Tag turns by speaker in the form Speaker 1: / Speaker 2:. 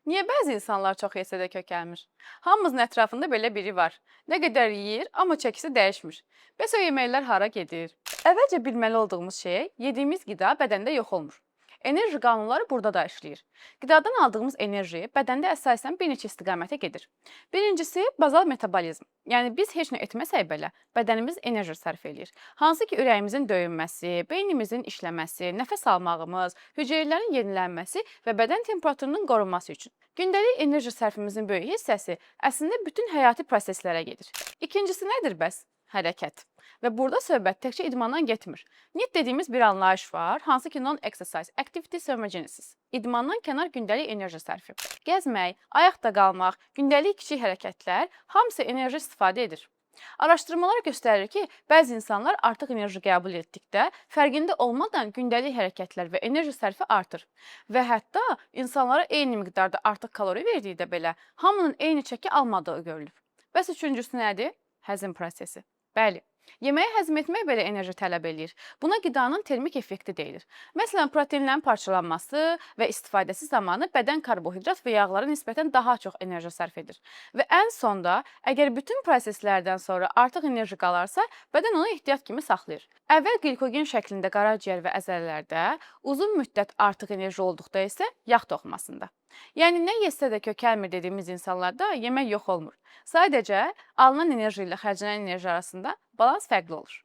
Speaker 1: Niyə bəzi insanlar çox yesə də kökəlmir? Hamımızın ətrafında belə biri var. Nə qədər yeyir, amma çəkisi dəyişmir. Bəs o yeməklər hara gedir? Əvvəlcə bilməli olduğumuz şey, yediyimiz qida bədəndə yox olmur. Enerji qanunları burada da işləyir. Qidadan aldığımız enerji bədəndə əsasən bir neçə istiqamətə gedir. Birincisi, bazal metabolizm. Yəni biz heç nə etməsək belə bədənimiz enerji sərf eləyir. Hansı ki, ürəyimizin döyünməsi, beynimizin işləməsi, nəfəs almağımız, hüceyrələrin yenilənməsi və bədən temperaturunun qorunması üçün. Gündəlik enerji sərfimizin böyük hissəsi əslində bütün həyati proseslərə gedir. İkincisi nədir bəs? Hərəkət. Və burada söhbət təkcə idmandan getmir. NEAT dediyimiz bir anlayış var, hansı ki, non-exercise activity thermogenesis. İdmandan kənar gündəlik enerji sərfi. Gəzmək, ayaqda qalmaq, gündəlik kiçik hərəkətlər, hamısı enerji istifadə edir. Araşdırmalar göstərir ki, bəzi insanlar artıq enerji qəbul etdikdə fərqində olmadan gündəlik hərəkətlər və enerji sərfi artır. Və hətta insanlara eyni miqdarda artıq kalori verdikdə belə hamının eyni çəki almadığı görülüb. Bəs üçüncüsü nədir? Həzm prosesi. Bəli. Yeməyi həzm etmək belə enerji tələb eləyir. Buna qidanın termik effekti deyilir. Məsələn, proteinlərin parçalanması və istifadəsi zamanı bədən karbohidrat və yağlara nisbətən daha çox enerji sərf edir. Və ən sonda, əgər bütün proseslərdən sonra artıq enerji qalarsa, bədən onu ehtiyat kimi saxlayır. Əvvəl qlikogen şəklində qaraciyər və əzələlərdə, uzun müddət artıq enerji olduqda isə yağ toxumasında. Yəni nə yesə də kökəlmir dediyimiz insanlarda yemək yox olmur. Sadəcə alınan enerji ilə xərclənən enerji arasında balans fərqli olur.